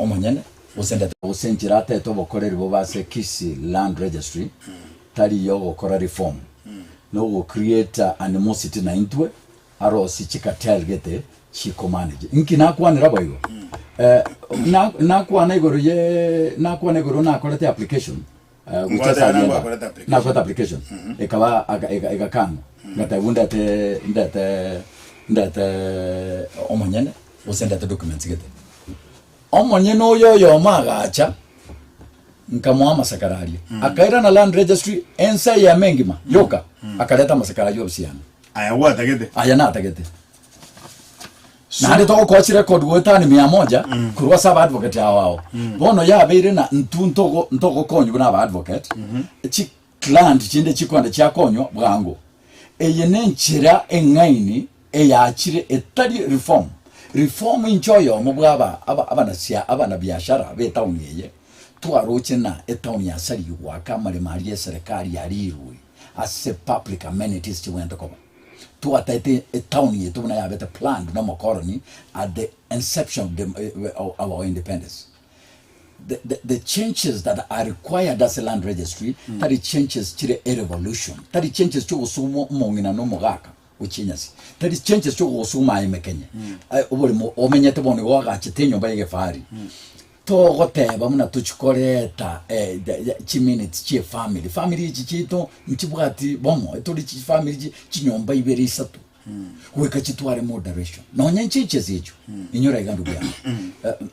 omonyene gose ndete. Gose enchera atete obokoreri bobe ase Kisii Land Registry tari yogokora reform, nogo create animosity naintwe arosie chicartel gete chikomanage. Inki nakwanera boigo? Eh, na- nakwana igoro ye nakwana igoro nakorete application eh, gochia ase Ngwateba agenda. nagwakorete application. Nakorete application ekaba aka- eka- ekakanwa ngatebwa ndete ndete ndete omonyene gose ndete documents gete. Omonyene oyo oyomo agacha nkamoa amasakara aria akairana land registry ense eyemo engima yoka akareta amasakara aywo obisi yane. Aya gwatagete. Aya natagete. Naende togokoa chirecord goetania mia moja korwa ase abaadvocate ao ao. Bono yabeire na intwe ntogo ntogokonywa buna abaadvocate, chi client chinde chikwenda chiakonywa bwango. Eye nenchera eng'aini eyachire etari reform. Reform inche oyomo bwa aba aba abanasia abanabiashara b'etown eye, twaroche ng'a etown yasarigwe goaka amaremo aria eserekari yarirwe. ase public amenities chibwenerete koba. Twataete etown yaito buna yabete planned na omokoroni at the inception of the, of our independence. The, the, the changes that are required ase land registry tari changes chire a revolution, tari changes chiogosuma omong'ina na omogaka gochia enyasi, tari changes chiogosuma aye mekenye Aye oboremo omenyete bono igo oagachete enyomba ya egefahari Togoteba buna tochi koreta chiminutes chie family, family echi chiaito nchibwati bomo, tore chifamily chi chinyomba ibere isato, goika chitware moderation. Nonya nchenches echio, inyora iga ndugu yane,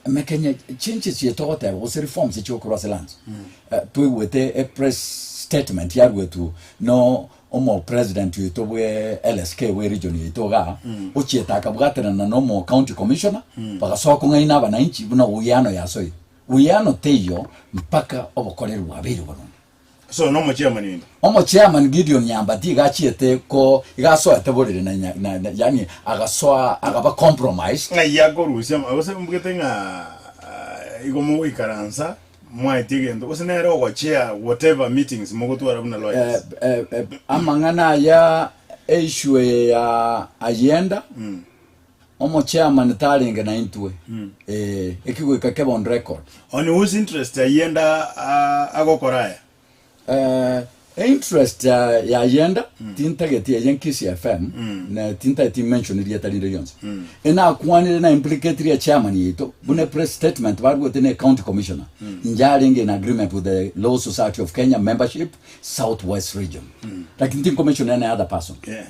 mekenye changes eye togoteba gose reforms echi chigokorwa ase lands, toigwete e press statement yaruetwe no omo president oito bwe LSK bwe region yaito igaa, ochiete akabwaterana na omo county commissioner, bagasoa kong'aina abananchi buna uwiano yasoire. Uwiano teiyo mpaka obokoreri bwabeire boronge. So nomo chairman oino. Omo chairman Gideon Nyambati iga achiete ko iga asoete borere na, na, na, na yani agasoa agaba compromised. Ng'ai akorusia gose mbugete ng'a ah, igo mogoikaransa Mwaetie egento, gose nere ogochea whatever meetings mogotwara buna lawyers. Eh, eh, eh, amang'ana aya eissue eye ya Ayienda omochairman tarenge naintwe eh, ekigoika kebe on record. On whose interest Ayienda ah, agokora aya? Eh, interest ya ya Ayienda tintageti eye Nkisi FM na tintageti mention rieta rinde rionsi enakwanire na implicate chairman yaito buna press statement baruete ne county commissioner inche arenge in agreement with the Law Society of Kenya membership South West region lakini tinko mention any other person Yeah.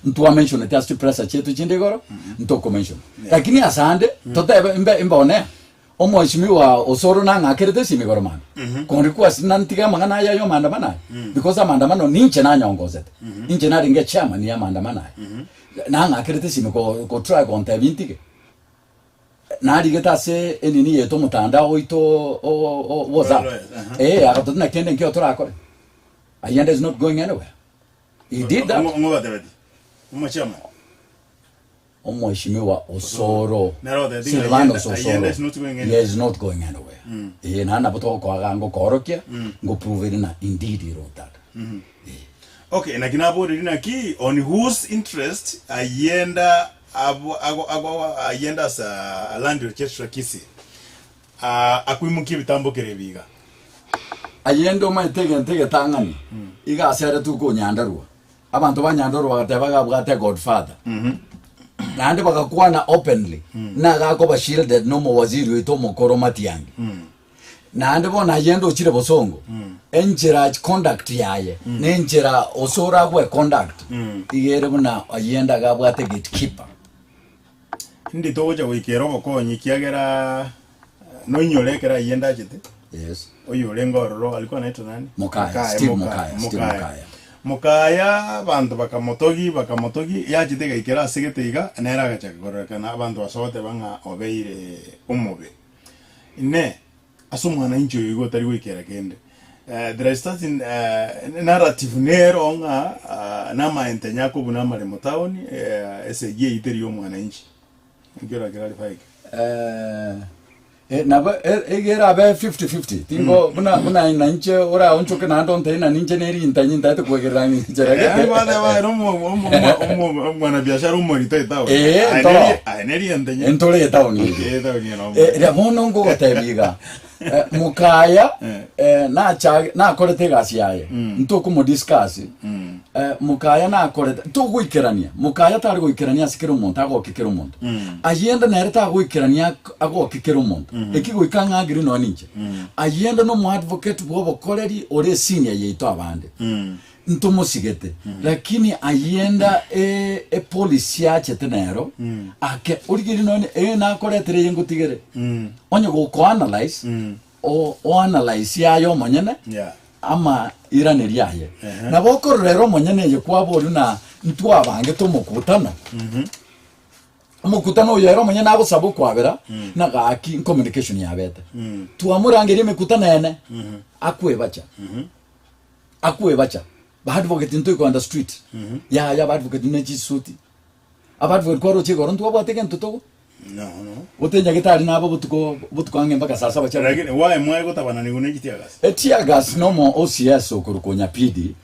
ntwamentionete ase chipresa chiaito chinde igoro ntokomention lakini asande totebe imbe imbone Omweshimiwa Osoro nang'akerete esimi igoro mambia, konrikwa nantige amang'ana aya y'omandamano aya, because amandamano ninche nanyongosete, inche narenge chairman y'amandamano aya. Nang'akerete esimi ko kotry gontebia ntige. Narigete ase enini yaito omotandao oito o- o- WhatsApp, Lawyers, aha. eh, agatotebia naki kende nkio torakore. Ayende is not going anywhere. He did that. Ng'o batebetie? Omochairman? Omweshimiwa Osoro, Nere otebeti ng'a Silvanus Ayenda- Osoro, Ayenda is not going he anywhere. is not going anywhere. Eh, naende nabo togokoaga ngokoorokia, ngoprove ng'a indeed he wrote that. Okay, naki naborerie naki on whose interest Ayenda abo ago ago Ayenda as a land registrar Kisii ah, akoimokia ebitambo kere ebi iga. Ayende omanyete egento egetang'ani, iga aseretwe konyandarua. Abanto ba Nyandarua bagateba iga abwate godfather. Naende bagakwana openly ng'a gakoba shielded na omowaziri oito omokoro Matiang'i. Naende bono ayende ochire bosongo, enchera conduct yaye, na enchera Osoro agwe conduct, iga ere buna ayende iga abwate gatekeeper. Indi togocha goikera obokonyi ekiagera noinyore ekero ayende achete. Yes. Oyo orenge ororo alikuwa anaitwa nani? Mokaya, Steve Mokaya, Steve Mokaya. Mokaya. Mokaya abanto bakamotogi bakamotogi yachete egaikera ase gete iga nere agachaka kororekana abanto ase goteba ng'a obeire omobe. Inee, ase omwananchi oyo igo otari goikera kende eh, there is certain eh, narrative nero ng'a ah, namaente nyakobuna amaremo town eh, esegi eyio teri ya omwananchi. Naki orakirarify eke? Eh, Eh, nabo e- iga erabe 50-50 tingo buna buna na inche oraonchoke naende ontebie na ninche ne rintanyi ntaete kwegerera ng'inchera Eh, gete. gwateba ere omo- omo- omo- omo- omwanabiashara omorito etaoni. Eh, Aye ntoro. neri- aye neri entenye. Entore etaoni eye. Eh, etaoni eye nomo. Eh, riria bono ngogotebia iga eh, mokaya eh, nacha nakorete egasi yaye ntokomodiscuss eh, mokaya nakorete togoikerania mokaya tari goikerania ase kera omonto agoke kera omonto Ayende nere tagoikerania ak- agoke kera omonto eki goika ng'a agree nonya ninche Ayende nomoadvocate bw'obokoreri ore esenior yaito abande ntomosigete lakini ayenda e, epolicy achete nero ake origereria nonya ee nakoretire eye ngotigere onye gokoanalyze o, oanalyze aye omonyene Yeah. ama iraneria aye nabo okorora ere omonyene eye kwaboria na ntwabangete omokutano Omokutano oyo ere omonyene agosaba okwabera na gaki communication yabete. Twamorangeria emekutano ene akwebacha. Akwebacha. Ba advocate ntoikoenda street. Yaya ba advocate ne chisuti. Aba advocate kwaroche igoro ntwabwate gento togo. No, no. Gote nyagetari nabo botuko botuko ang'e mpaka saa saba chia Lakini why mwae gotabananigwa ne chitiagasi? Etiagas nomo OCS okorokwa Nyapidi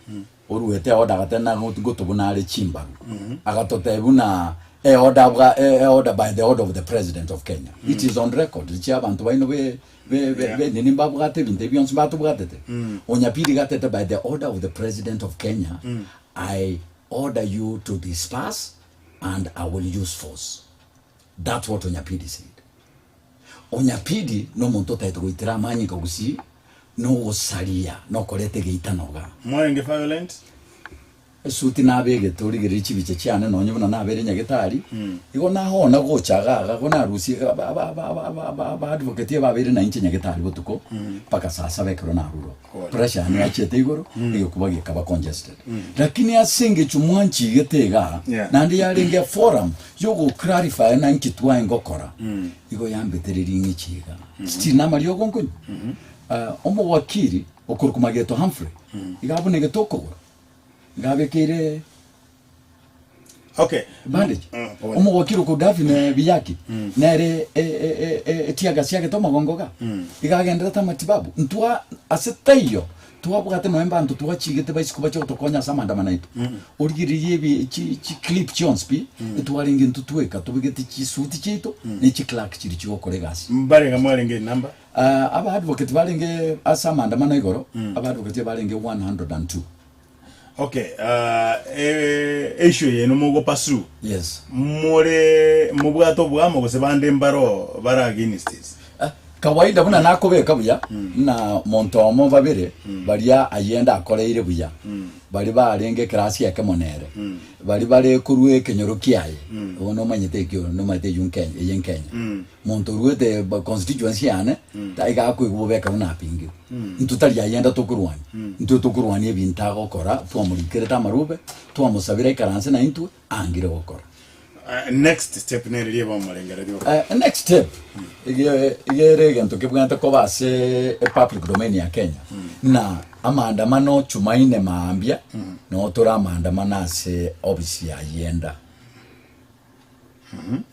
Oruete eoda agateba na ngotobuna are chimbaru. Agatotebia buna eoda bwa eoda by the order of the president of Kenya. It is on record. Richi abanto baino be be be Yeah. be nini mbabwate ebinto ebi bionsi batobwatete. Onyapiri gatete by the order of the president of Kenya, I order you to disperse and I will use force. That's what Onyapidi said. Onyapidi nomonto otagete goitera amanyinga gusii nogosaria nokoreta egeitano igaa. Mwarenge violent? Esuti nabegete origererie chibicha chiane nonye buna nabere nyagetari, igo nahona gocha iga iga igo narusie aba aba aba aba aba aba aba advocate ebabeire nainche nyagetari botuko mpaka saa saba ekero narure oko. Pressure yane yachiete igoro, egekuba gekaba congested. Lakini ase engecho mwanchigete igaa, Yeah. naende yarenge eforum Yogoclarify na inki twae ngokora, igo yambetereria ing'iche iga. Still namariogo nkonywa. Ah, omowakiri okorokwa Mageto Humphrey, iga abunegete okogoro, iga abekeire Okay. bandage. Mm, pole. Omowakiri okorokwa Daphne Biyaki, nere e- e- e- e- etiagasi agete omogongo iga, iga agenderete amatibabu. Ntwa ase taiyo Twabwate nonya mbanto twachigete baisiko bache gotokonya ase amaandamano aito. Origererie ebi chi chi clip chionsi pi, etwarenge intwe tweka tobegete chisuti chiaito ne chiclerk chiria chigokora egasi. Mbarenge mwarenge enamba? Ah, aba advocate barenge ase amaandamano igoro, aba advocate barenge 102. Okay, ah, eh, issue eye nomogo pursue. Yes. More mobwate oboamo gose bande mbaro bare against it? Eh, Kawaida buna nakobeka buya na monto omo babere baria ayende akoreire buya baria barenge ekerasi ekemo nere baria bare korwa ekenyoro kiaye bono nomanyete ekio nomanyete eywo nkenya eye nkenya monto oruete ba constituency yane taiga akoigwa bobe ekero napingire intwe tari ayende tokorwania intwe tokorwania ebinto agokora twamorikerete amarube twamosabire aikaranse naintwe angire gokora. Next step nere rieba omorengererio oro. Eh, next step ige iga ere egento kebwenerete koba ase epublic domain ya Kenya na amaandamano Chumaine maambia noo tore amaandamano ase ofisi ya Yienda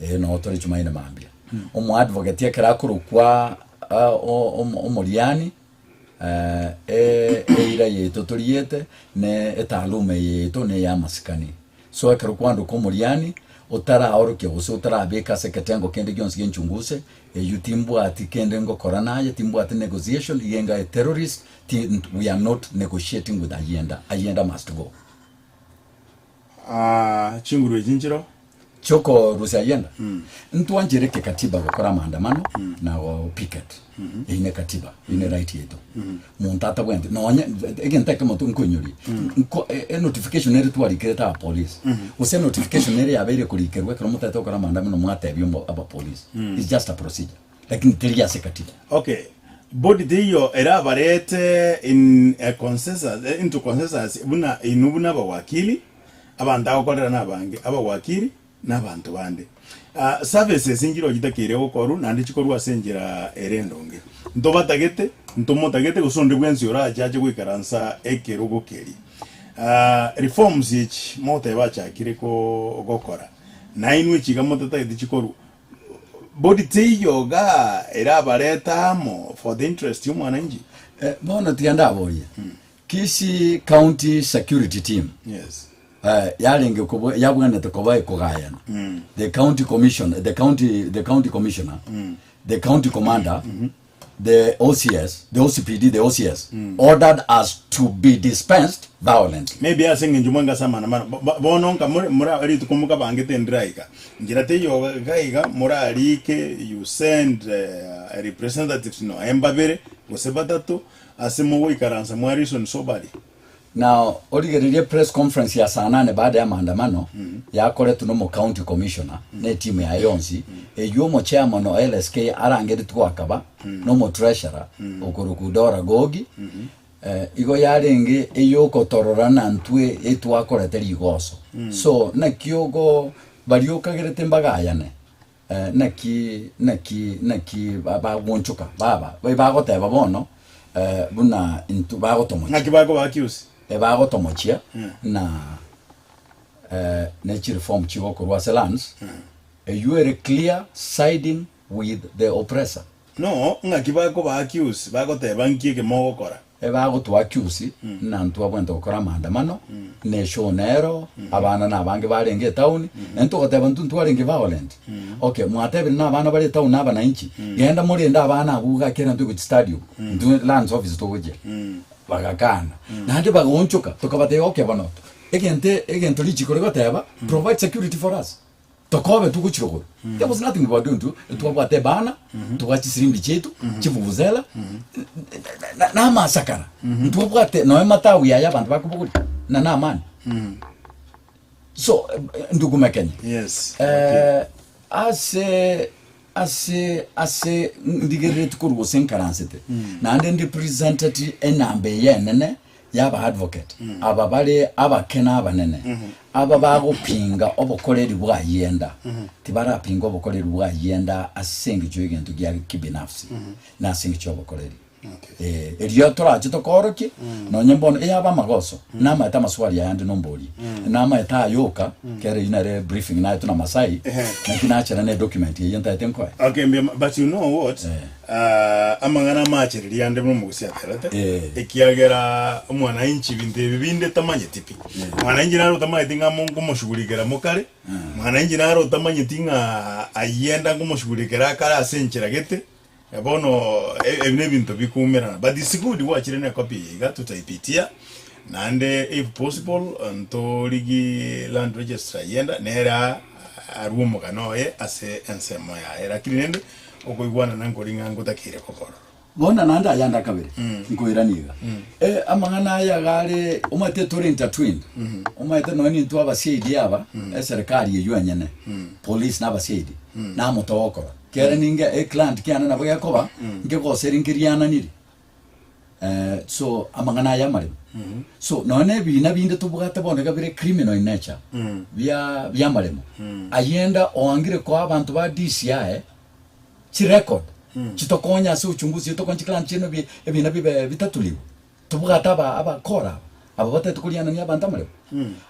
eh noo tore Chumaine maambia omoadvocate ekero akorokwa ah, o- omo- omoriani eh, eira yaito toriete ne etaaluma eye yaito ne ey'amasikani. So ekero kwandoka omoriani, otaraorokia gose otarabeka ase eketengo kende gionsi gi'enchunguse, eyio timbwati kende ngokora naye, timbwati negotiation, iga enga a terrorist, ti we are not negotiating with Ayienda, Ayienda must go. Ah, chinguru echi nchiro. Chiokorusia Ayienda, ntwanchire kekatiba gokora amaandamano na go picket, eyio ne katiba, eyio ne right yaito. Monto atabwenereti nonye egento ekemo tu nkoinyorie, nko enotification ere twarikerete abapolice, gose enotification ere yabeire korikerwa ekero motagete gokora amaandamano mwatebia omo abapolice, it's just a procedure, lakini teri ase katiba. Okay, body teiyo erabarete in a consensus, eh, into consensus buna inwe buna abawakili, Abanto agokorera nabange, abagwakiri, na abanto bande. Ah, services nchire ochitakeire gokorwa naende chikorwa ase enchera ere endonge. Ntobatagete, ntomotagete gose onde bwensi orache ache goikaransa ekerogo keria. Ah, reforms echi mogoteba achakire ko gokora, nainwe chiga motatagete chikorwa. Body teiyo igaa erabarete amo for the interest y'omwananchi. Eh, bono tiga ndaborie Kisii County Security Team Yes. eh, yarenge kobo yabwenerete koba ekogayana the county commission the county the county commissioner the county commander the OCS the OCPD the OCS ordered us to be dispensed violently Maybe ase eng'encho mwange ase amaandamano Bo- bo- bono nka more mora rituko mokabangete endira iga njira teiyo iga iga morarike you send eh, representatives noe mbabere gose batato ase mogoikaransa mwa reason soberly. Now origererie press conference ya saa nane baada ya maandamano yakoretwe nomo county commissioner ne team yaye yonsi eywo omo chairman o LSK arangeretwe goakaba nomo treasurer okorokwa Dora Gogi eh, igo yarenge eyokotorora na ntwe etwakorete rigoso so naki ogo baria okagerete mbagayane eh, naki naki naki ba- bagonchoka baba bagoteba bono eh, buna intwe bagotomochia Ng'aki bakoba accuse? ebagotomochia na eh, ne chireform chigokorwa ase lands eywo ere clear siding with the oppressor. No, ng'aki bakoba accuse bagoteba nki eke mogokora? Ebagotoa accuse na ntwabwenerete gokora amaandamano na eshow nero abana na abange barenge etown naende togoteba intwe ntwarenge violent okay mwatebire na abana bare etown na abananchi genda morende abana abwo iga kera ntwe gochia stadium intwe lands office togochia bagakana naende bagaonchoka tokabatebia okay bono egento egento richiko rigoteba provide security for us. Tokobe togochia rogoro. There was nothing we were doing to twabwate ebana, tobwate chisirimbi chiaito, chivuvuzela, na- na amasakara. Ntwabwate nonya matawi aya abanto bakobogoria, na na amani. So, eh, ndugu Mekenya, Yes. eh, ase ase ase ndigerereti korwa gose nkaransete, naende ndipresenteti enamba eye enene y'aba advocate aba bare abake na abanene, aba bagopinga obokoreri bw'ayenda, tibarapinga obokoreri bw'ayenda ase engencho y'egento gia kibinafsi, na ase engencho y'obokoreri. Eh, erio torache tokoorokie, nonye mbono eyaba amagoso, namaete amaswali aya ande nomborie, namaete ayoka, kere eyio nere briefing naetwe na Masai, naki nachera ne document eyio ntaete nkoe. Okay, mbuya mo- but you know what? Eh. Ah, amang'ana amachereria ande buna omogusi aterete, Eh. ekiagera omwananchi ebinto ebi binde tamanyeti pi. Mwananchi naro otamanyeti ng'a nkomoshughulikera mokare, mwananchi naro otamanyeti ng'a ayenda nkomoshughulikera akare ase enchera gete, eh, bono e- ebi nebinto bikoumerana. But it's good gwachire ne copy eye iga tutaipitia, naende if possible ntorigi land registrar ayenda nere arue omogano oye ase ensemo yaye. Lakini rende Okoigwanana nkori ng'a ngotakeire koba ororo. Bono naende ayande akabere, nkoirania iga. Eh, amang'ana aya iga are, omanyete tore intertwined, omanyete nonya nintwe abasiaidi aba, eserekari eywo enyene, police na abasiaidi, namotogokora. Kere ninge eclient kiane nabo gekoba, nkegoseri nkeriananiri. Eh, so amang'ana aya amaremo. So nonya na ebina binde tobwate bono iga bire criminal in nature, bia biamaremo. Ayenda oangire koa abanto ba DCI chirecord chitokonye ase uchunguzi chitokonye chiclan chiaino bi ebina bibe bitatuliwe. Tobwate aba abakora aba, aba batagete korianania abanto amaremo.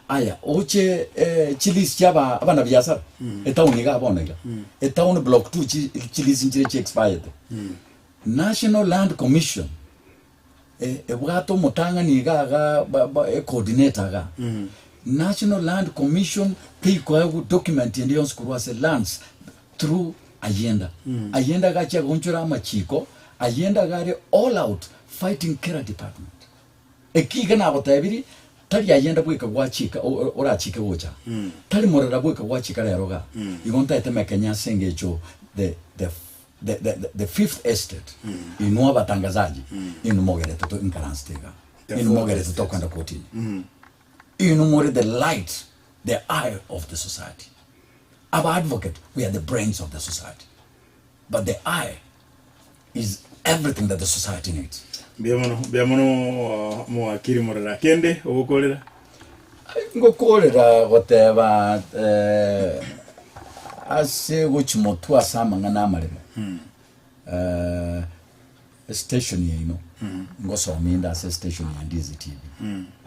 Aya oche eh, chilist chia aba abanabiasara etown iga bono iga, etown block two chi chilist nchire chi expirete. National Land Commission ebwate omotang'ani iga iga ba- ba- ecoordinator iga. National Land Commission teikoegwa document ende yonsi korwa ase lands through Ayenda. Ayenda agachia goonchora amachiko, Ayenda iga are all out fighting kera department. Eki iga nagotebirie, tari ayende bweka gwachika o- o- orachike gocha, tari morera bweka gwachika rero iga. Igo ntaete mekenya ase engecho the the the the the fifth estate, inwe abatangazaji, inwe mogerete to inkaransete iga, The inwe fourth mogerete estate. tokogenda kotini. Inwe more the light, the eye of the society. Aba advocate, we are the brains of the society. But the eye is everything that the society needs. Mbuya mono, mbuya mono mowakiri morera. Kende ogokorera? Ngokorera goteba eh, ase gochi motwe ase amang'ana amaremo eh, estation yaino ngosoma inde ase estation ya Ndizi TV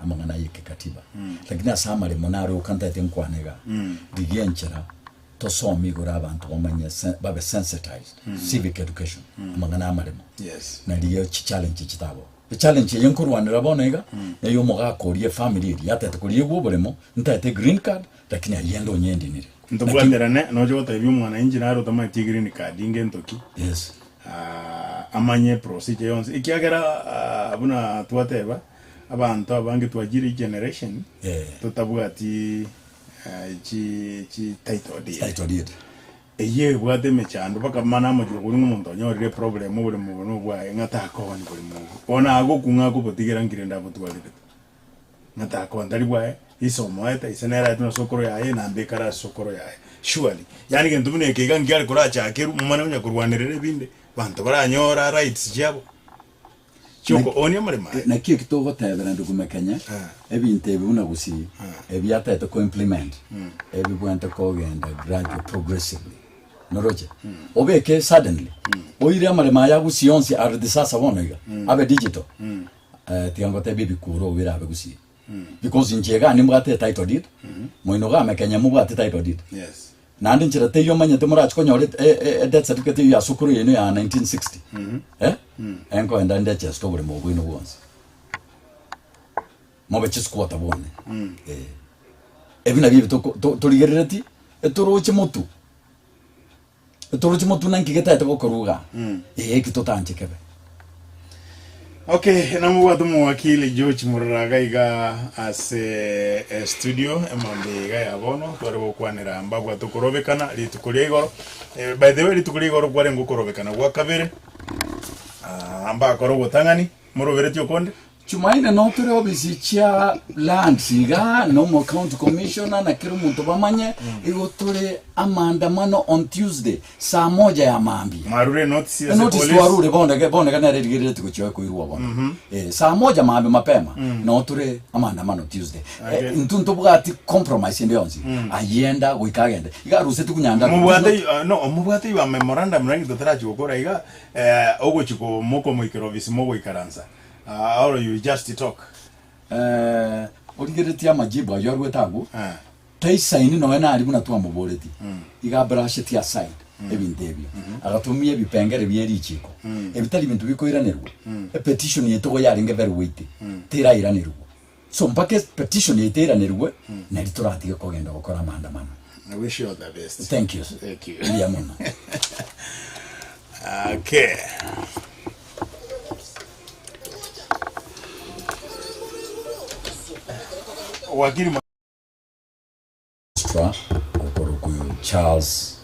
amang'ana ya ekekatiba lakini ase amaremo naro oka ntaete nkwane iga rigia enchera. Tosome igoro abanto bamanye se babe sensitized, civic education, amang'ana amaremo. Yes. Nario chichallenge chitabo. Echallenge eye nkorwanera bono iga, neye omogaka oria efamily eria yatete koriegwa oboremo, ntaete egreen card, lakini ayende onyendinire. Lakini Ntobwaterane, noche gotebia omwananchi naro otamanyeti egreen card ngento ki? Yes. Ah, amanye procedure yonsi ekiagera ah, buna twateba abanto abange twachire egeneration Eh. totabwati ah, chi chi title deed Title deed. Eyio ebwate emechando mpaka mana amochie koria ng'a omonto onyorire eproblem oboremo obo nobwaye ng'a takooni boremo obo. Bono agokwa ng'a akobotigera nki rende abotwarerete. Ng'a takooni tari bwaye, ise omoete, ise nere aetwe na sokoro yaye, enamba ekare ase sokoro yaye. Surely, yaani gento buna eke iga nkiare korachakerwe momanye onye korwanerera ebinde, banto baranyora rights chiabo chiokoonia amaremo aya. Naki eki togotebera ndugu Mekenya, ebinto ebi buna gusii, ebi atagete ko implement, ebibwente kogenda gradual progressively. Noroche? Obeke suddenly, oire amaremo aya gusii onsi ardhi sasa bono iga, abe digital, eh, tiga ngotebie ebikuro birabe gusii. Because inche iga nimbwate etitle deed, moino iga Mekenya mobwate title deed. Yes. Naende nchera teiyo omanyete morache konyora e- e- death certificate eyio ya sokoro yaino ya 1960. Eh? Enkoenda ndecheste oboremo obo bwaino bwonsi. Mobe chisquatter bwane. Eh. Ebi nabio ebi toko- to- torigerereti, etoroche motu. Etoroche motu na nki getaete gokorwa igaa. Eh, eki totanche kebe. Okay, namobwate omowakili George Murora iga ase eh, studio emambia iga ya bono tware gokwanera mbabwate okorobekana rituko ria igoro eh, by the way rituko ria igoro kwarenge okorobekana gwa kabere ah, mbakora ogotang'ani moroberetie okonde Chumaine no tore obisi chia lands iga na omo county commissioner na kera omonto bamanye igo tore amaandamano on Tuesday saa moja ya mambia. Mwarure notice ase Notice police. twarure bono ege bono iga nere erigerereti gochia koirwa bono. Eh, saa moja mambia mapema no tore amaandamano Tuesday. Eh, Okay. intwe ntobwati compromise ende yonsi. Ayenda goika agende. Iga aruseti kunyanda. Mobwate uh, no mobwate your memorandum naki totarachi gokora iga eh, ogochi ko mokomoikera ofisi mogoikaransa Ah, or you just talk. Eh, origeretie amajibu ayio aruete agwo, Ah. taisaini nonya nari buna twamoboretie, iga abrasheti aside ebinto ebio, agatumia ebipengere bie richiko, ebi tari binto bikoiranerwa, epetition yaito igo yarenge very weighty, terairanerwa. So mpaka epetition yaito eiranerwe, nari toratige kogenda gokora amaandamano. I wish you all the best. Thank you sir. Thank you. Mbuya mono. Okay. Wakili Orchestra okorokwa Charles.